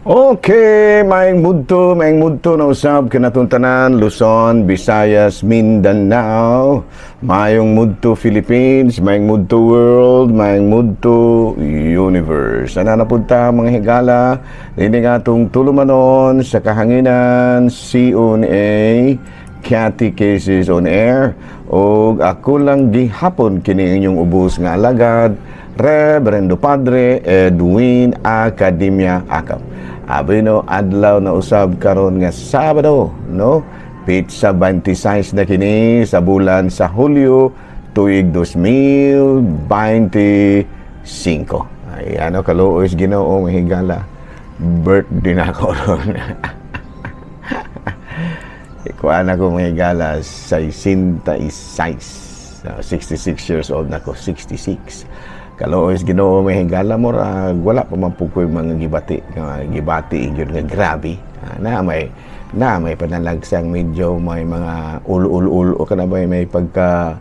Okay, maayong mudto na usab kanatong tanan, Luzon, Visayas, Mindanao, maayong mudto Philippines, maayong mudto world, maayong mudto universe. Ana na pud ta, mga higala, dinhi nga atong tulumanon sa kahanginan, CONA, Catechesis on Air, og ako lang gihapon kini inyong ubos nga alagad, Reverendo Padre Edwin Academia Acap. Abi no, adlaw na usab karon nga Sabado, no? Petsa 26 na kini sa bulan sa Hulyo, tuig 2025. Ay, ano, kaluoy Ginoo, mga higala. Birthday na ako ron. Kuan ako, mga higala, 66. 66 years old na ako, 66. Kaluoy Ginoo, mga higala, murag wala pa man pud ko'y mga gibati nga gibati gyud nga grabe. Na may panalagsang medyo may mga ulo-ulo-ulo kana ba, may pagka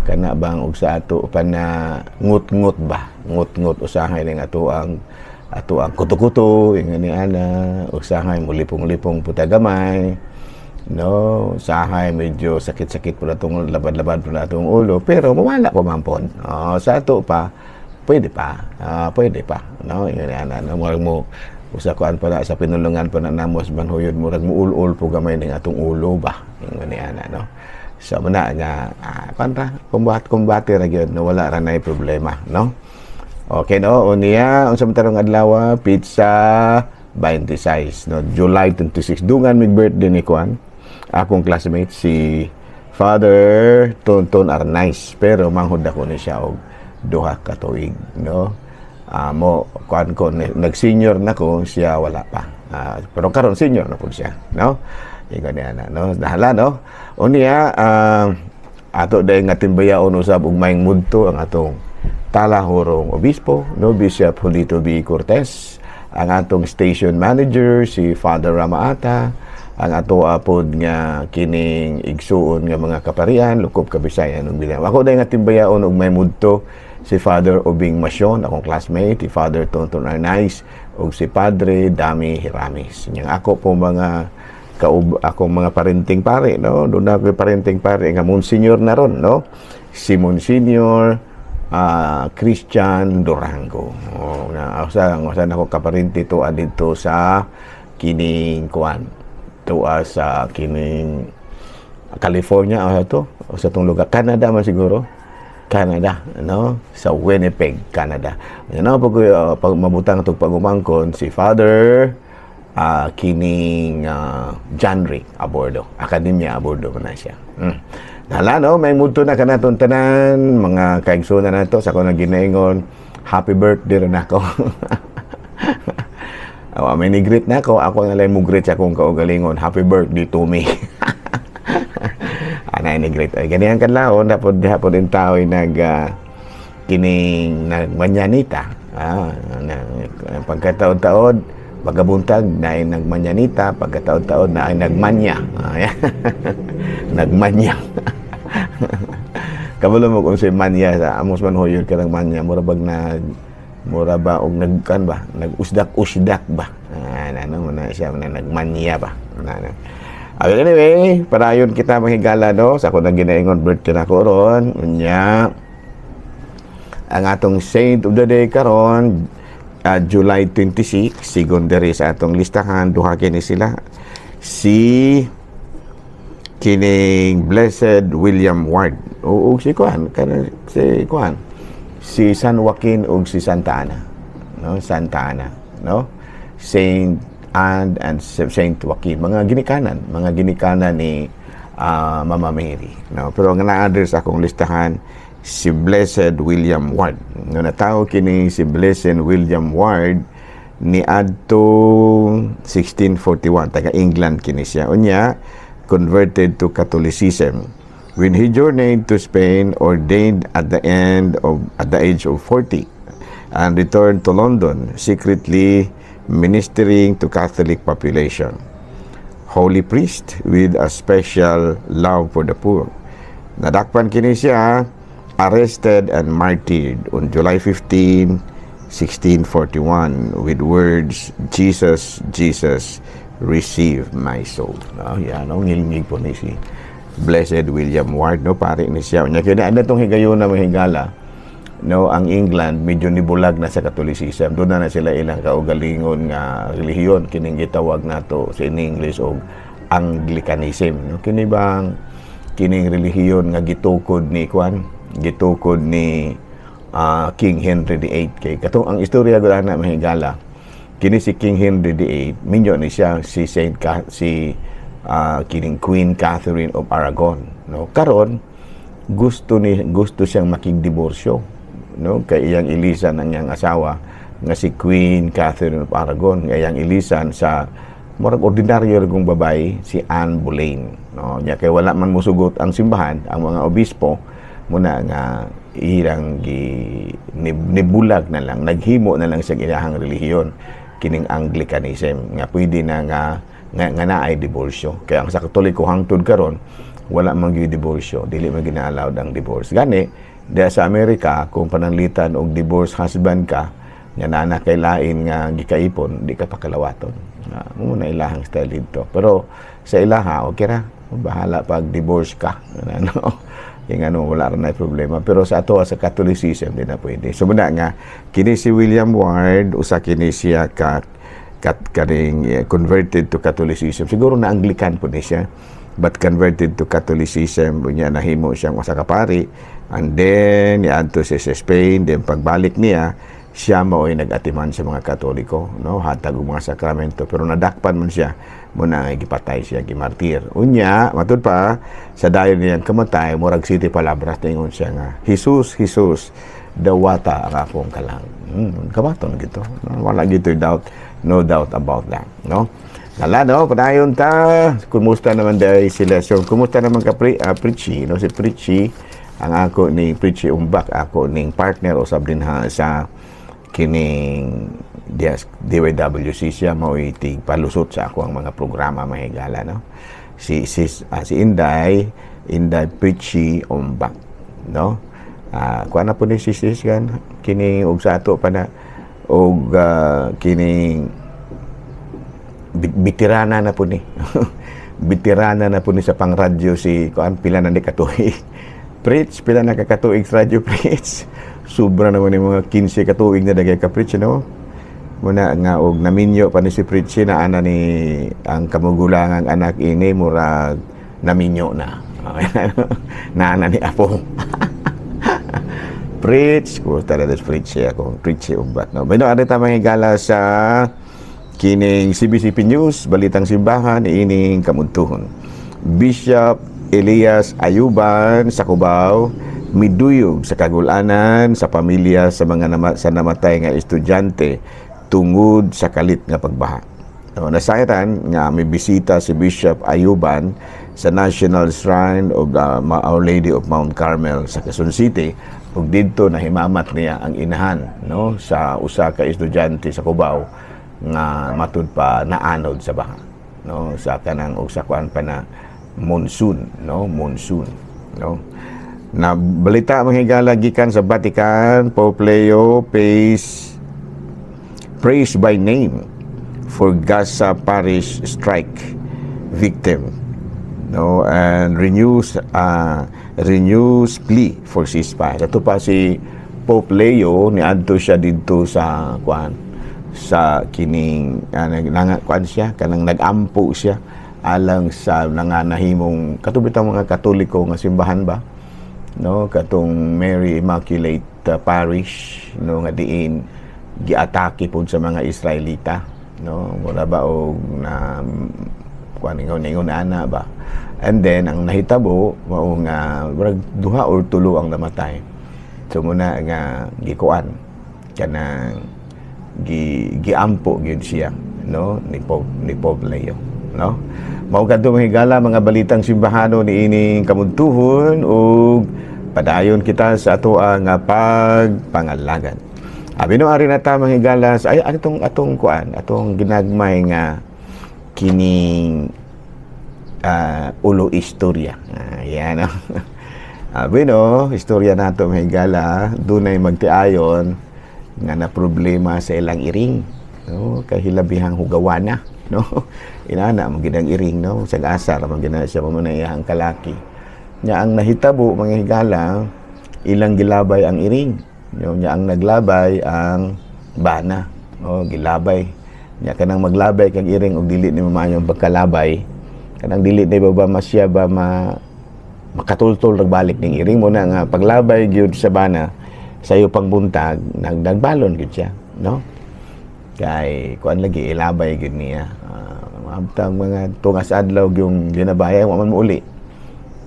kana bang og sa ato pa na ngut-ngut ba, ngut-ngut. Usahay ning ato ang kuto-kuto ingon ni ana, usahay mulipong-lipong puta gamay, no? Usahay medyo sakit-sakit po na itong labad-labad po na itong ulo, pero mawala pa man pod. Oh, sa ato pa pwede pa, pwede pa, no? Yun ana, no? Murag mo usa kuan pa na sa pinulungan pa na namos manhuyod, murag mo ul-ul po gamay ning atong ulo ba, ingon ni ana, no? So muna nga kuan ra, kumbate ra gyud, no? Wala ra nay problema, no? Okay, no? Unya, unsa man tarong adlaw? Petsa 26, no? July 26. Dungan mig birthday ni kuan, akong classmate, si Father Tonton Arnaiz, pero manghud ako ni siya og 2 ka tuig, no? Mo kuan ko, nag-senior na ko, siya wala pa. Pero karon senior na pud siya, no? Ingon niya na, no? Dahala, no? Unya, ato dahil nga timbayaon usab ug maayong mudto ang atong Talahurong Obispo, no? Bishop Julito B. Cortez, ang atong station manager, si Father Ramaata, ang ato apod nga kining igsuon nga mga kaparian, lukop Kabisayan ug Mindanao. Ako dahil nga timbayaon og maayong mudto si Father Obing Masyon, akong classmate, si Father Tonton Arnaiz, ug si Padre Dami Hiramis. Yang ako po mga kaub akong mga parenting pare, no? Doon na ako parenting pare nga Monsignor na ron, no? Si Monsignor Christian Durango. Oh, na usa na ko kaparente to didto sa kining kuan. Tuwa sa kining California o to o sa tong lugar, Canada man siguro. Canada, no? Sa Winnipeg, Canada. Ano, pag mabutang itong pagumangkon, si Father kining John Rick Abordo, Akademya Abordo man na siya. Hala, no, may mudto na kanatong tanan, mga kaigsunan nato sa akong ginaingon, happy birthday rin ako. Awa, may ni-greet na ako, ako na lang mo greet sa akong kaugalingon, "Happy birthday to me." Ana ni greet. Ay, ganihan kadlawon, dapat hapon din tao ay nag kining nagmanyanita. Na, pagkataon-taon, pagkabuntag na ay nagmanyanita, pagkataon-taon na ay nagmanya. Yan. Nagmanya. Kabalo mo kung si manya sa amos man hoyod ka ng manya, mura bag na mura ba og nagkan ba, nag-usdak-usdak ba. Ano mo na siya na nagmanya ba. Na. Anyway, parayon kita, mga higala, no? Sa ako nang ginaingon, birthday na ko ron. Unya, ang atong saint of the day karon, July 26, sigon diri sa atong listahan, duha kini sila. Si kining Blessed William Ward. O, si kuan, kana si kuan. Si San Joaquin ug si Santa Ana. No, Santa Ana, no? Saint Anne and Saint Joaquin, mga ginikanan ni Mama Mary, no? Pero ang na-address akong listahan si Blessed William Ward. No, natawo kini si Blessed William Ward ni adto 1641, taga England kini siya. Unya converted to Catholicism. When he journeyed to Spain, ordained at the age of 40 and returned to London, secretly ministering to Catholic population. Holy priest with a special love for the poor. Nadakpan kini siya, arrested and martyred on July 15, 1641 with words, "Jesus, Jesus, receive my soul." No, yan, no, ngilngig po ni si Blessed William Ward, no, pare ni siya. Nya kaya na itong higayon na mahigala, no, ang England medyo nibulag na sa Catholicism. Doon na na sila ilang kaugalingon nga relihiyon, kining gitawag nato sa in English og Anglicanism, no? Kini bang kining relihiyon nga gitukod ni kwan, gitukod ni King Henry VIII? Kay katong ang istorya gud ana, mahigala, kini si King Henry VIII, minyo ni siya si Saint Ka, si kining Queen Catherine of Aragon, no? Karon gusto siyang makigdiborsyo, no, kay iyang ilisan ang iyang asawa nga si Queen Catherine of Aragon, nga iyang ilisan sa murag ordinaryo ra kong babae, si Anne Boleyn, no? Nya kay wala man mosugot ang simbahan, ang mga obispo, muna nga ilang gi nibulag na lang, naghimo na lang sa ilahang relihiyon, kining Anglicanism nga pwede na nga naay diborsyo. Kaya ang sa Katoliko hangtod karon wala man gyud diborsyo, dili man gina-allowed ang divorce. Gani diya sa Amerika, kung pananglitan og divorce husband ka nga naa kay lain nga gikaipon, di ka pakalawaton. Mo na ilahang style dito, pero sa ilaha okay ra, bahala pag divorce ka, ano, yung ano, wala ra na problema. Pero sa ato sa Catholicism, di na pwede. So muna nga kini si William Ward, usa kini siya ka kat kaning converted to Catholicism. Siguro na Anglican po ni siya but converted to Catholicism. Unya nahimo siyang usa ka pari and then niadto siya sa Spain. Then pagbalik niya, siya mao'y nag-atiman sa mga Katoliko, no, hatag og mga sakramento, pero nadakpan man siya, muna nga gipatay siya, gimartir. Unya matud pa sa dayon niyang kamatay, murag siyete palabras tingon siya nga, "Jesus, Jesus, dawata ang akong kalag." Kabaton gito, no? Wala gito doubt, no doubt about that, no? Lala, no, padayon ta. Kumusta naman dahil sila? So, kumusta naman ka, Preachy, no? Si Preachy, ang ako ni Preachy Umbak, ako ning partner usab din ha sa kining DYWC. Siya mao'y tig palusot sa ako ang mga programa, mahigala, no? Si Inday, Inday Preachy Umbak, no? Kuha na po ni si sis kan kining og sa ato pa na og kining bitirana na po ni, bitirana na po ni sa pangradyo si kuan. Pila na ni katuig, Preach? Pila na ka katuig sa radyo, Preach? Sobra naman yung mga 15 katuig na dagay ka, Preach, no? Muna nga og naminyo pa ni si Preach na ana ni ang kamugulangang anak ini, murag naminyo na na ana ni apo. Preach, kumusta na this Preach ako, Preach Ubat, no? Bueno, ari ta mga higala sa kining CBCP News, Balitang Simbahan, ining kamuntuhon. Bishop Elias Ayuban sa Cubao miduyog sa kagulanan sa pamilya sa mga sa namatay nga estudyante tungod sa kalit nga pagbaha. No, nasayran nga may bisita si Bishop Ayuban sa National Shrine of the Our Lady of Mount Carmel sa Quezon City ug didto nahimamat niya ang inahan, no, sa usa ka estudyante sa Cubao nga matud pa naanod sa baha, no, sa kanang og sa kuan pa na monsoon, no, monsoon, no? Na balita, mga higala, gikan sa Vatican, Pope Leo pays praise by name for Gaza Parish strike victim, no, and renews plea for ceasefire. Ato pa si Pope Leo, niadto siya didto sa kuan, sa kining nanga kuan siya, kanang nagampo siya alang sa nga nahimong katong mga Katoliko nga simbahan ba, no, katong Mary Immaculate Parish, no, nga diin giatake pod sa mga Israelita, no? Wala ba og na kuan, ingon ingon ana ba. And then ang nahitabo mao nga murag duha or tulo ang namatay. So muna nga gikuan, kanang giampo gyud siya, no, ni Pope Leo, no? Mao kadto, mga higala, mga balitang simbahano niining kamuntuhon ug padayon kita sa ato ang pagpangalagan. Abi no, ari na ta, mga higala, sa ay atong atong kuan, atong ginagmay nga kining ulo istorya. Yan, no? Abi no, istorya nato, mga higala, dunay magtiayon. Nga na problema sa ilang iring, no, kay hilabihang hugawana, no? Inana mo gid ang iring, no? Sa asa ra man gid na siya, mo na iyang kalaki nya. Ang nahitabo, mga higala, ilang gilabay ang iring, no? Nya ang naglabay ang bana, no? Gilabay nya. Kanang maglabay kag iring og dili ni maayong pagkalabay, kanang dili ni ba masya ba ma makatultol nagbalik ning iring mo na nga paglabay gyud sa bana sa iyo pangbuntag, nagbalon gyud siya, no? Kay kuan lagi, ilabay gyud niya. Abtang mga tungas adlaw yung ginabaya, wa man muuli.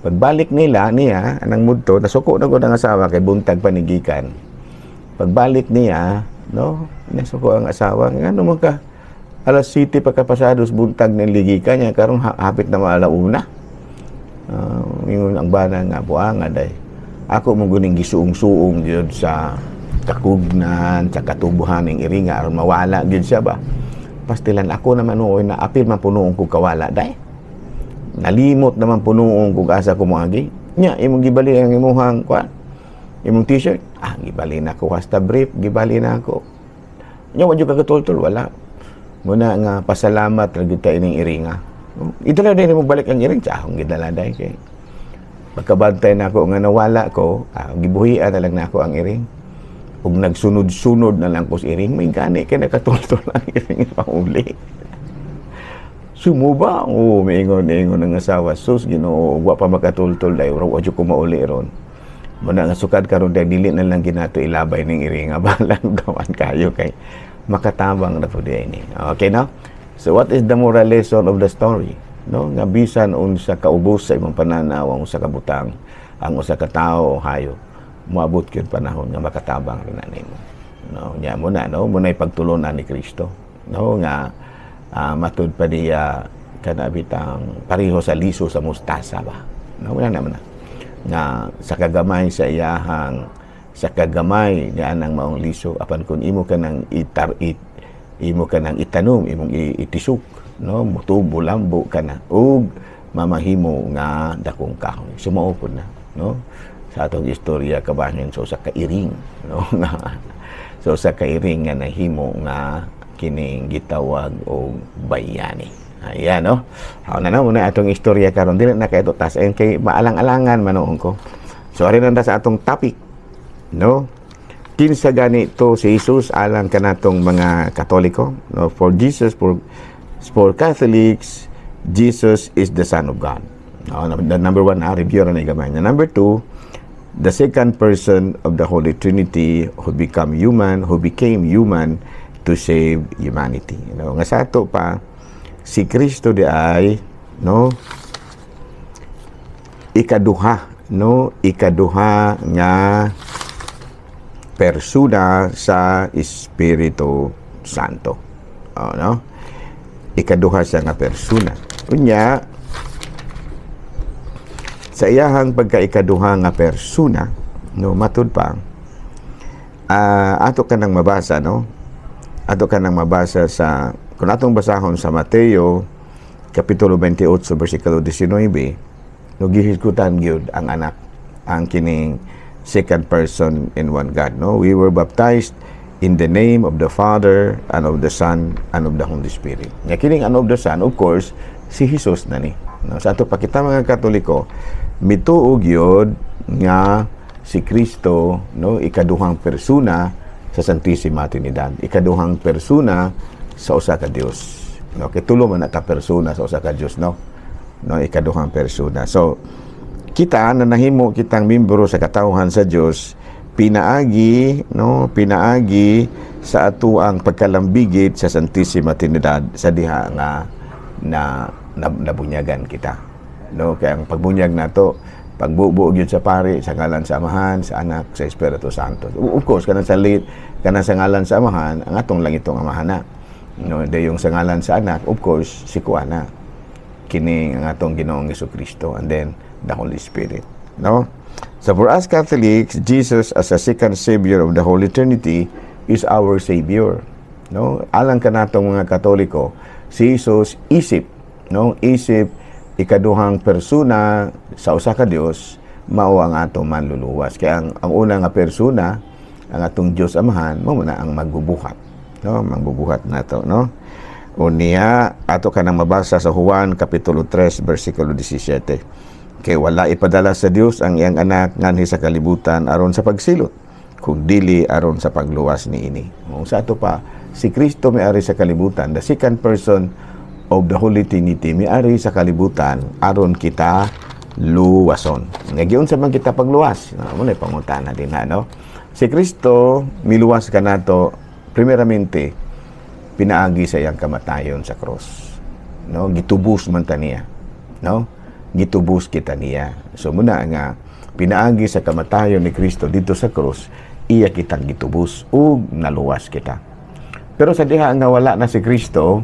Pagbalik nila niya anang mudto, nasuko na gud ang asawa kay buntag pa ni gikan. Pagbalik niya, no, nasuko ang asawa, ngano man ka alas 7 pagkapasados buntag ng ligikan niya, karon hapit na maalauna? Ingon ang bana nga, "Buanga day, ako mo guning gisuong-suong gyud sa kakugnan, sa katubuhan ng iringa aron mawala gyud siya ba. Pastilan ako naman nooy na apil man punuong kog kawala day. Nalimot naman punuong kog asa ko moagi. Nya imong gibali ang imuhang kuan, imong T-shirt." "Ah, gibali na ako, hasta brief gibali na ako." "Nya wa jud ka katultol?" "Wala." "Muna nga pasalamat ra gyud ta ining iringa. Idala din mo balik ang iring." "Sa akong gidala day kay pagkabantay na ako nga nawala ko, gibuhian na lang na ako ang iring. Ug nagsunod-sunod na lang ko sa iring, may gani kay nakatultol ang iring pauli." "Sumuba?" "Oo," miingon-ingon ang asawa. "Sus, Ginoo, wa pa makatultol dahil wa jud ko mauli ron. Muna nga sukad karon dahil dili na lang ginato ilabay ning iringa, balang gawan kayo kay makatabang na po ini." Okay, no? So what is the moral lesson of the story? No, nga bisan unsa kaubos sa imong pananaw ang usa ka butang, ang usa ka tawo o hayop, moabot gyud panahon nga makatabang rin na nimo. No, nya mo na, no, mo na pagtulunan ni Kristo. No, nga matud pa niya kana bitang pareho sa liso sa mustasa ba. No, wala naman na. Nga sa kagamay sa iyahang sa kagamay niya ang maong liso, apan kung imo ka nang itar it, imo ka nang itanom, imong itisok, no, mutubo, lambo ka na ug mamahimo nga dakong kahoy. Sumao pud na, no, sa atong istorya kabahin so sa kairing, no, nga so sa kairing nga nahimo nga kining gitawag og bayani. Ayan, no? Hao na na muna atong istorya karon. Dili na kay tas kay maalang-alangan manoon ko. So ari na sa atong topic, no? Kinsa gani to si Jesus alang kanatong mga Katoliko, no? For Jesus, for Catholics, Jesus is the Son of God. No, the number one, review ra na gamay. Number two, the second person of the Holy Trinity who become human, who became human to save humanity. Nga sa ato pa, si Kristo di ay, no, ikaduha, no, ikaduha nga persona sa Espiritu Santo. Oh, no? Ikaduha siya nga persona. Unya, sa iyahang pagkaikaduha nga persona, no, matud pa, ato ka nang mabasa, no? Ato ka nang mabasa sa, kung atong basahon sa Mateo, Kapitulo 28, versikulo 19, no, gihisgutan gyud ang anak, ang kining second person in one God, no? "We were baptized in the name of the Father and of the Son and of the Holy Spirit." Nga kining "and of the Son", of course, si Jesus na ni. No, sa ato pa kita mga Katoliko, mituo gyud nga si Kristo, no, ikaduhang persona sa Santissima Trinidad, ikaduhang persona sa usa ka Dios. No, kay tulo man na ka persona sa usa ka Dios, no? No, ikaduhang persona. So kita na nahimo kitang membro sa katawhan sa Dios pinaagi, no, pinaagi sa atuang pagkalambigit sa Santissima Trinidad sa diha nga na nabunyagan kita, no? Kaya ang pagbunyag nato, pagbubo gyud sa pari sa ngalan sa Amahan, sa Anak, sa Espiritu Santo. Of course, kanang sa lit, kanang sa ngalan sa Amahan, ang atong lang itong Amahan na, no? Yung sa ngalan sa Anak, of course, si kuana kini ang atong Ginoong Kristo, and then the Holy Spirit, no? So for us Catholics, Jesus as a second savior of the Holy Trinity is our savior, no? Alang kanatong mga Katoliko, si Jesus isip, no, isip ikaduhang persona sa usa ka Dios, mao ang atong manluluwas. Kaya ang una nga persona Ang atong Dios Amahan mao na ang magbubuhat, no? Magbubuhat nato, no? Unya ato kanang mabasa sa Juan kapitulo 3 bersikulo 17, "Kay wala ipadala sa Dios ang iyang anak nganhi sa kalibutan aron sa pagsilot, kung dili aron sa pagluwas niini." Kung sa ato pa, si Kristo miari sa kalibutan, the second person of the Holy Trinity, miari sa kalibutan aron kita luwason. Nga giunsa man kita pagluwas? No, mao na pangutana din ha, no? Si Kristo miluwas kanato primeramente pinaagi sa iyang kamatayon sa cross. No, gitubos man ta niya. No? Gitubos kita niya. So muna nga pinaagi sa kamatayon ni Kristo dito sa cross, iya kitang gitubos ug naluwas kita. Pero sa diha nga wala na si Kristo,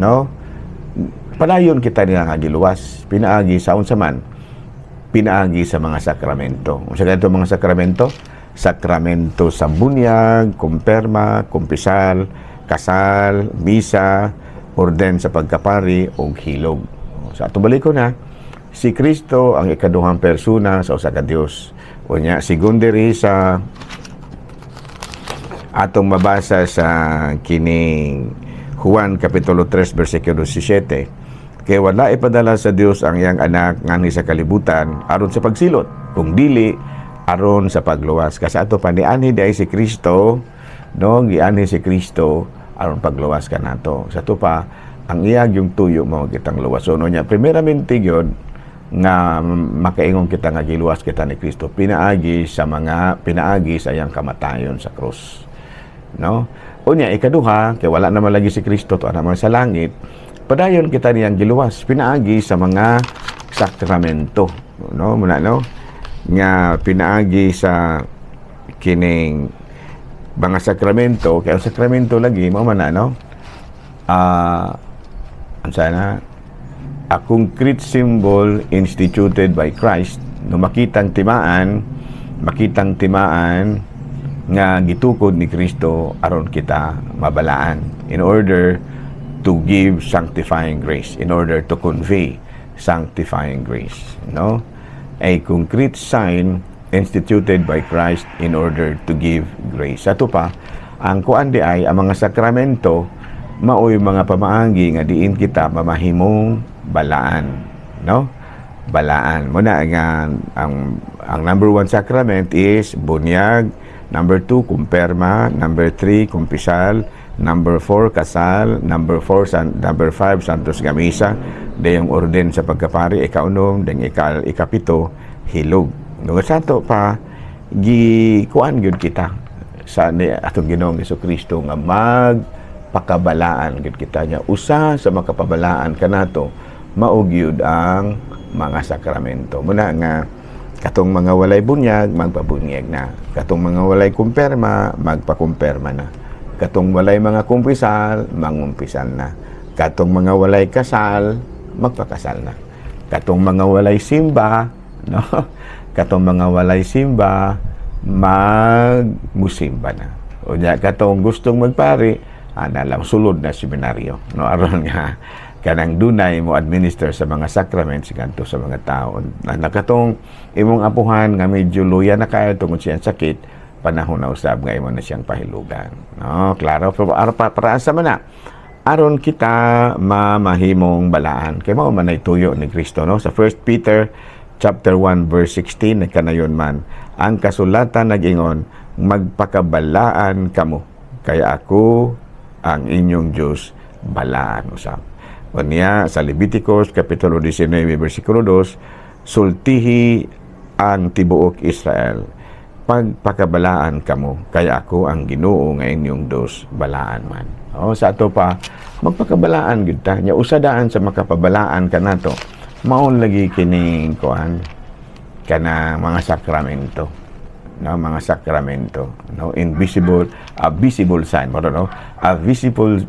no? Padayon kita niya nga giluwas pinaagi sa unsa man? Pinaagi sa mga sakramento. Unsa kadto mga sakramento? Sakramento sa bunyag, kumpirma, kumpisal, kasal, misa, orden sa pagkapari ug hilog. Sa atong balikon na, si Kristo ang ikaduhang persona sa usa ka Dios. Unya, sigon diri sa atong mabasa sa kining Juan kapitulo 3 bersikulo 17, "Kay wala ipadala sa Dios ang iyang anak nganhi sa kalibutan aron sa pagsilot, kung dili aron sa pagluwas." Kasi ato pa, nianhi diay si Kristo, no? Gianhi si Kristo aron pagluwas kanato. Sa ato pa, ang iya yung tuyo mao kitang luwas. So no niya, primeramente gyud nga makaingon kita nga giluwas kita ni Kristo pinaagi sa iyang kamatayon sa krus, no? Unya, ikaduha, kay wala naman lagi si Kristo, to naman sa langit, padayon kita niyang giluwas pinaagi sa mga sakramento, no? Muna, no, nga pinaagi sa kining mga sakramento, kay ang sakramento lagi mao man na, no, sana a concrete symbol instituted by Christ, no? Makitang timaan nga gitukod ni Kristo aron kita mabalaan, in order to give sanctifying grace, in order to convey sanctifying grace, no? A concrete sign instituted by Christ in order to give grace. Ato pa, ang kuan di ay ang mga sakramento maoy mga pamaagi nga diin kita mamahimong balaan, no? Balaan muna nga ang number one sacrament is bunyag, number two kumpirma, number three kumpisal, number four kasal, number five Santos nga Misa, dayong orden sa pagkapari ikaunom, dayong ikapito hilog. No, sa ato pa, gi kuan gyud kita sa ni atong Ginoong Kristo nga magpakabalaan gyud kita niya. Usa sa makapabalaan kanato mao gyud ang mga sakramento. Muna nga katong mga walay bunyag, magpabunyag na. Katong mga walay kumpirma, magpakumpirma na. Katong walay mga kumpisal, mangumpisal na. Katong mga walay kasal, magpakasal na. Katong mga walay simba, no? Katong mga walay simba, magmusimba na. O nya katong gustong magpari, ana lang, sulod na seminaryo, no? Aron nga kanang dunay mo administer sa mga sacraments ngadto sa mga tao. Na katong imong apuhan nga medyo luya na kayo tungod siyang sakit, panahon na usab nga imo na siyang pahilugan. No, klaro, pero para asa man na? Aron kita mamahimong balaan. Kay mao man ay tuyo ni Kristo, no? Sa 1 Peter chapter 1 verse 16, nagkanayon man ang kasulatan, nag-ingon, "Magpakabalaan kamo kaya ako ang inyong Diyos balaan usab." Unya sa Leviticus kapitulo 19 bersikulo 2, "Sultihi ang tibuok Israel, pagpakabalaan kamo kaya ako ang Ginoo nga inyong Dios balaan man." Oh, sa ato pa, magpakabalaan gyud ta. Nya usa daan sa makapabalaan kanato mao lagi kining kuan, kana mga sakramento, no? Mga sakramento, no? Invisible, a visible sign mo, no? A visible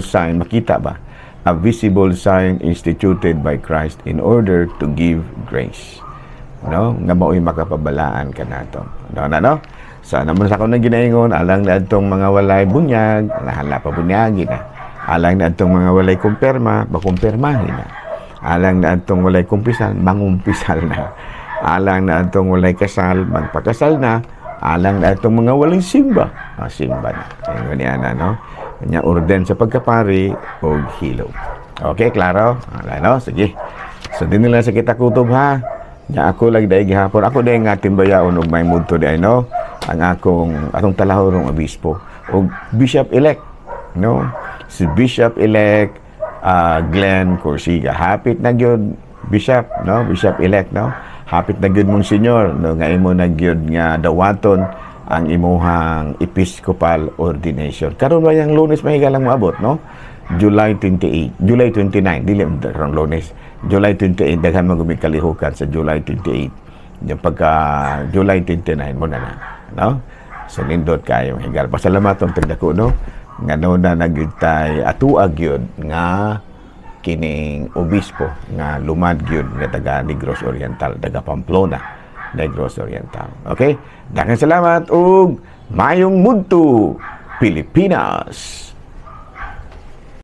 sign, makita ba, a visible sign instituted by Christ in order to give grace, no? Nga mao'y makapabalaan kanato, no? Na, no, sa naman sa akong ginaingon, alang na atong mga walay bunyag, nahala pa bunyagi na. Alang na atong mga walay kumpirma, pakumpirmahin na. Alang na atong walay kumpisal, mangumpisal na. Alang na atong walay kasal, magpakasal na. Alang na itong mga walang simba. Ah, simba na. Ingon niya na, no? Nya orden sa pagkapari og hilom. Okay, klaro? Ala, no? Sige. So, din nila sa kita kutob, ha. Nya ako lang dahil gihapon. Ako dahil nga timbayaon og may mudto di, no? Ang akong, atong talahorong obispo. Og bishop-elect, no? Si Bishop-elect Glenn Corsiga. Hapit na gyud, Bishop, no? Bishop-elect, no? Hapit na gyud, Monsignor, no? Nga imo na gyud nga dawaton ang imuhang episcopal ordination. Karon ba yung Lunes, mahigalang moabot, no? July 28, July 29, dili ron Lunes. July 28, daghan magumi kalihukan sa July 28. Yung pagka July 29 mo na na, no? So nindot kayo, higal. Pasalamaton tagdako, no? Nga no na nagyud tay atuag gyud nga kining obispo nga lumad gyud nga taga Negros Oriental, taga Pamplona, Negros Oriental. Okay? Daghang salamat ug mayong mudto, Pilipinas.